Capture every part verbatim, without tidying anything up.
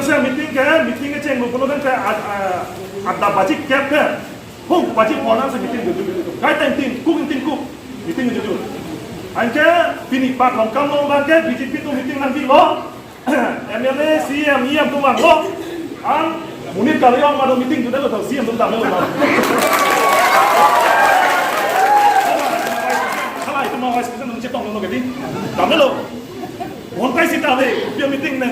Meeting ke, meeting kecheng lo pulo kan ke ad-, ah, adap baji kep ke. Hung baji pon an si meeting dodun. Kai time tin, kuk tin kuk. Meeting dodun. Anke pini pat Longkam along abang ke B J P atum meeting nangkilo. M L A, C M, E M atum vanglo. An monit kali-ong madu meeting dodunlo, C M atum damlo. Hala itum vice president atum chetonglo ke dei. Damlo. Bonta sita le, dia meeting ne.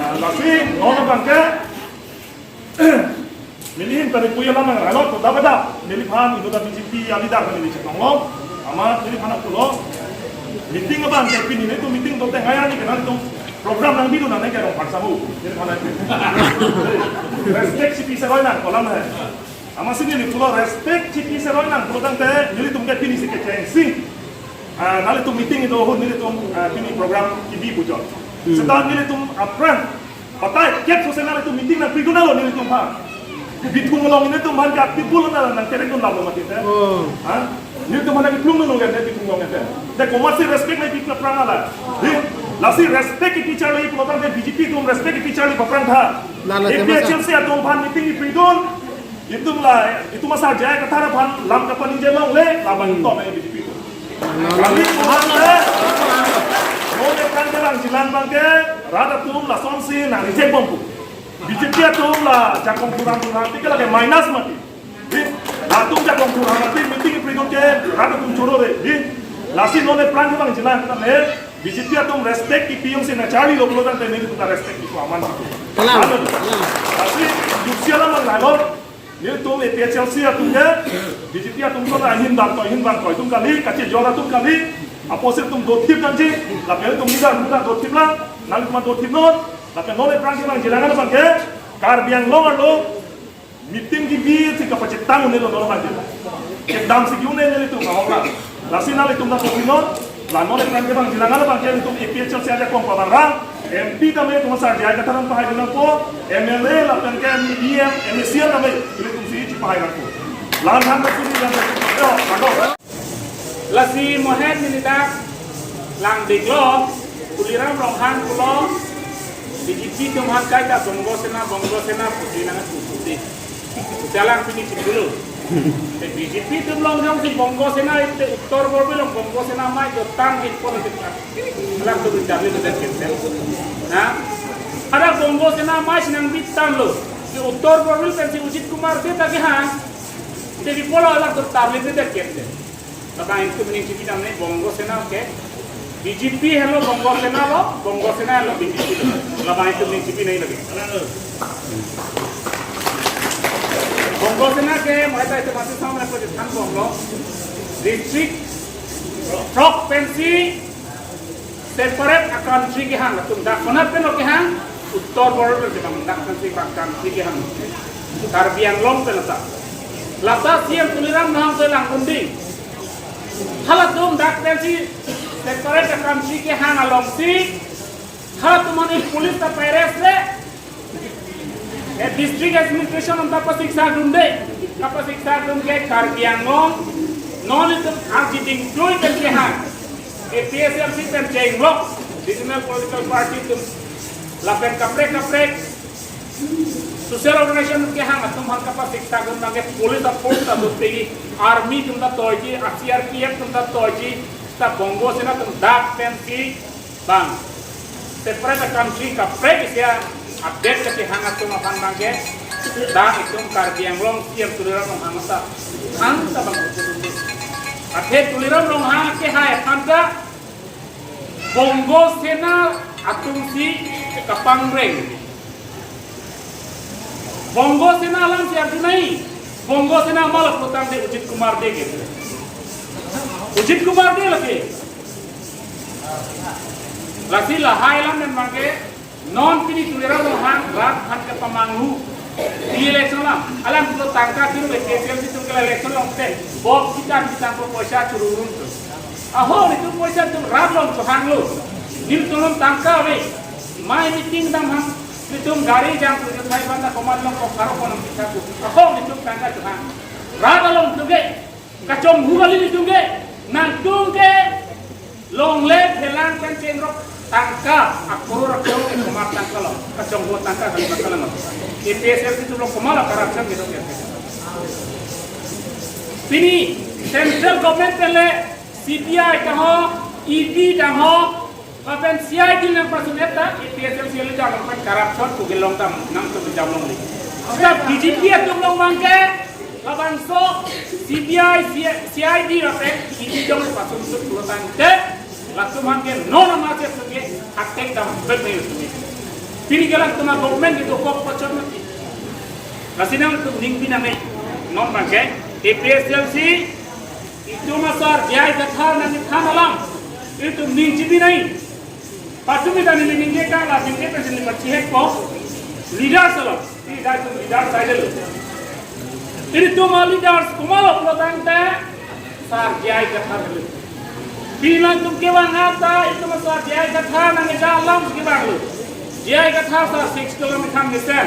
Ah, lasi, non abang ke, neli ahin tadi puya lam nang ralot, to daba da. Neliphan, itum ta B J P a leader kan neli chetonglo. Amat neliphan pulo. Meeting abang ke pini nelitum meeting to teng aya ni kenal tum program nangbi dun nang ke rong paksa hu. Neliphan. Respect si pisa roi nang kolam hai. Amatsi neli pulo respect si pisa roi nang pulo tangte nelitum ke pini si kechengsi. Ah, nanglitum meeting do ahut nelitum, ah, pini program kebi pu jo. Hmm. Seta nelitum apran. Patai, kep sose nanglitum meeting nangpidun alo nelitum aphan. Bithung along nelitum aphan ke active pulo na nangkerek dun lam lo mati te. Oh. Ha? Nelitum aphan ke plung lo nelitum along te. Te komatsi respect nangpi aphrang ala. Di, lasi respect kepi charli pulo tangte B J P atum respect kepi charli aphrang tha. Lala, A P H L C atum aphan meeting kepidun. Itum la, itum asar jai kathar aphan lam kapaningje longle, labang itum na B J P atum. Kami tuhan le, non apran kevangjilang abang ke, rat atum lasonsi nang reject bompo. B J P atum la jakong thuram thuram, tik lake minus mati. Di, latum jakong thuram mati, meeting kepidun ke, rat atum choro re. Di, lasi non apran kevangjilang, kami, B J P atum respect kepi jongsi nangcharlilo pulo tangte nelitum ta respect kepi aman gitu. Kalang. Anu. Kalang. Lasi, jutsi alam abang lailot, nelitum A P H L C atum ke, B J P atum ke ahin bang koi, ahin bang koi atum kali, kachejor atum kali, apotsi itum dothip nangji, lapen itum leader atum ta dothip lang, nanglitum ta dothip non, lapen non apran kevangjilang abang ke, Karbi Anglong arlo, meeting kebi si kapachethang un-elo non abang ke. Kedam si ke-un-e nelitum ahok lang. Lasi nanglitum ta dothip non, la non apran kevangjilang abang ke nelitum A P H L C ajakong pabang rang, M P tame itum asar jai kathar an pahai nangpo, M L A lapen ke E M, M A C tame, nelitum si chepahai nangpo. Lan han ta suri lan ta suri. Yo, mado. Lasi mohet neli dak lang diklo, Tuliram Ronghang pulo, B J P atum aphan kaita Bongo Sena, Bongo Sena pusi nang pusi. Jalang pini pindulo. Te B J P atum along jongsi Bongo Sena, ite Uttar Borbil along Bongo Sena amei do tang di pon di. Alam tu berjalan dengan kenten. Nah, ada Bongo Sena amei si nangbi tanglo. Di Uttar Borbil pensi Ajit Kumar Dey ta kehang. Te di pulo alam tu tarlip di kenten. Labang itum ning chipi damne Bongo Sena ke. B J P henlo Bongo Sena lo, Bongo Sena henlo B J P lo. Labang itum ning chipi nai lagi. Bongo Sena ke, mohet ta itum masih sama ko jithan bonglo. District throk pensi separate a country kehang, latum dak konat pen lo kehang, Uttar Borbil pen si bang dak pensi bang country kehang. Karbi Anglong pen lata. Lata C M Tuliram Ronghang ke lang kundi. Halatum dak pensi separate a country kehang alongsi, halatum ani police ta pa-arrest le, eh, district administration atum ta pasiksa dunde, ta pasiksa dun ke Karbi Anglong, non itum arji dingtui pen kehang, A P H L C pen chenglok, regional political party atum, lapen kaprek kaprek, social organization kehang atum aphan kapasiksa dun abang ke police a force ta dopegi, army atum ta toiji, C R P F atum ta toiji, ta Bongo Sena atum dak pensi bang separate a country kaprek isi a-date kachehang atum aphan abang ke, dak itum Karbi Anglong C M Tuliram Ronghang ta, hang ta bang. Athe Tuliram Ronghang kehai aphan ta Bongo Sena atum si kapangreng. Bongo Sena alam si arjunai. Bongo Sena malah putang de Ajit Kumar Dey ke. Ajit Kumar Dey lagi. Lasi lahai alam pen abang ke non pini Tuliram Ronghang rat aphan kepamanghu. Di election alam, alam pulo tangka kiru A P H L C atum ke election along te, bok kitan kitan ko poisa chururun tu. Aho nelitum poisa atum rat along chohanglo. Nelitum along tangka ave. Mai meeting dam hang, nelitum gari jang tu jut mai banda komat along ko karo konam kita ku. Aho nelitum tangka chohang. Rat along tu ke, kachonghu kali nelitum ke. Nangtum ke longle phelang pen chengrok tangka, akror akror ke komat tangka lo. Chongho tangka kali makalang. A P H L C atum along komatlo corruption kedo ke. Pini central government pen le C B I ta ho, E D ta ho, lapen C I D nangpasun-et ta, A P H L C along jam lapen corruption ko kelong dam nangtum jam longle. Seta B J P atum along abangke, labangso C B I, C I D lapen E D jong pasun sut pulo tangte, latum abangke non amat se sut ke attack dam bet ne sut. Pini ke latum a-government kedokok pachot mati. Lasi nangtum ning pi nangne, non abangke A P H L C, itum asar J I Kathar nangkethan alam, itum ning chibi nai. Patumi ta neli ningje kang la ningje president ni pachihek po. Leaders along. Ilitum leaders saidelo. Ilitum a-leaders komatlo pulo tangte sar J I Kathar lo. Pini nangtum kevang ata itum asar J I Kathar nangkeja alam kevanglo. J I Kathar sar six kilometer mesen.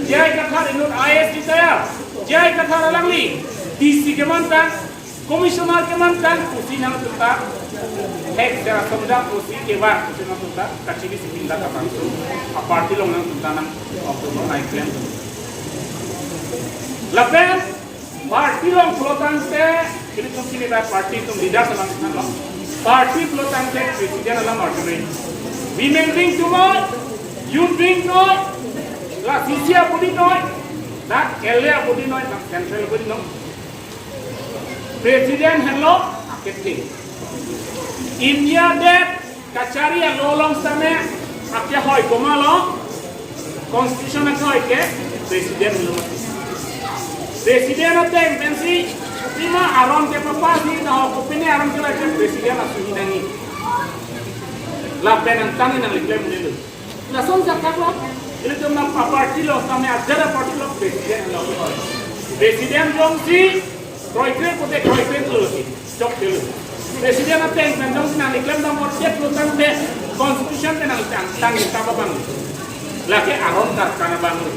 J I Kathar inut I A S retire. J I Kathar alangli D C keman tang, Commissioner keman tang pusi nangtum ta hek sera somdang pusi kevang pusi nangtum ta kachibi sipin ta kapangso. A-party along nangtum ta nang oktober nai klem. Lapen party along pulo tangte, ilitum pini dak party atum leaders alam nanglo. Party pulo tangte president alam arjuri. Women wing atum noi, youth wing noi, la C C a-body noi, dak L A a-body noi, dak central a-body noi. President henlo akethe. India det kachari a-law along sitame akehoi komatlo, constitution akehoi ke president henlo. President ateng pensi, pima aron kepapasi, na ho kopine aron ke president asuhi nangji. Lapen angtan nangli klem nelo. Lason sakak lo, ilitum nang pa-party lo, kami ajar a-party lo, president lo. President jongsi kroikre pute kroikre lo si, chokche lo. President ateng pen jongsi nangli klem dam orchard lo tangte, constitution pen nangtang, tang kita abang. Lake aron karkana abang lo.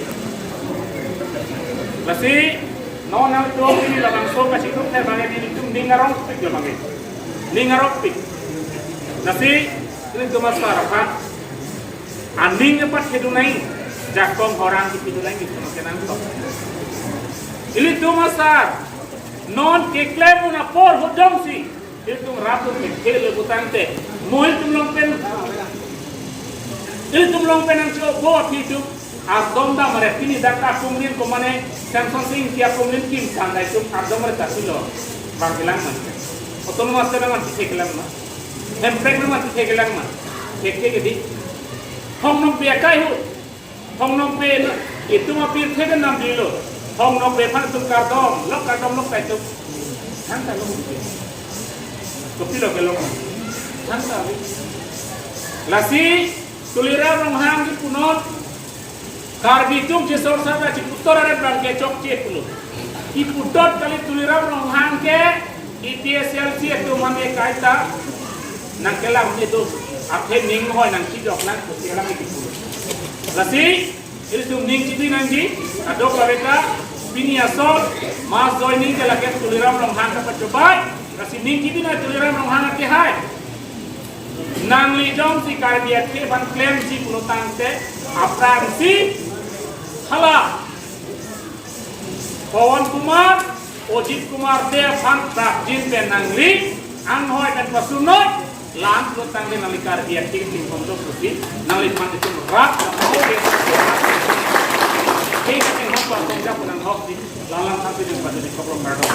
Lasi, non nangtum pini labangso kachiduk ne abang ilitum ning arongpik lo abang. Ning arongpik. Lasi, ilitum asar aphan aning kepathedun nai, jakong horang kepidun nai, ilitum kenangtok. Ilitum asar, non keklem un apor ahut jongsi, ilitum rap un methel putangte, mo ilitum along pen, ilitum along pen nangchobo aphi itum, ardom dam are pini dak akumlin komane, Samson Sing Ingti akumlin kim kang dai itum, ardom are ta pilo, bang kelang ma. Autonomous kelang ma, pise kelang ma. Hemprek nang mati thekelang ma. Thek thek di. Hongnokbe akai hu. Hongnokbe na, itum apirthe pen namdilo. Hongnokbe aphan itum kardom, lok kardom lok ta itum. Thangta lo. Kopilo kelong. Thangta lo. Lasi Tuliram Ronghang kipu non. Karbi atum chesor sar ta chiputor are abang ke chokche pulo. Iputot kali Tuliram Ronghang ke A P H L C atum mane kaita nangkelang ni do. Athe ning hoi nangchijok nang pusi alam kipulo. Lasi ilitum ning chibi nangji, adok laveta, pini asol, mass joining ke lake Tuliram Ronghang kapachobai, lasi ning chibi nang Tuliram Ronghang ake hai. Nangli jongsi Karbi akhei aphan klemji pulo tangte, aphrangsi hala Pawan Kumar, Ajit Kumar Dey aphan prapjin pen nangli anghoi pen pasunoi, la-an pulo tangte nangli Karbi akhei klem kondo pusi, nangliphan itum rat, thik aning hok pasong ja punang hok di, lalang thangpi ning padu di koklong kardom.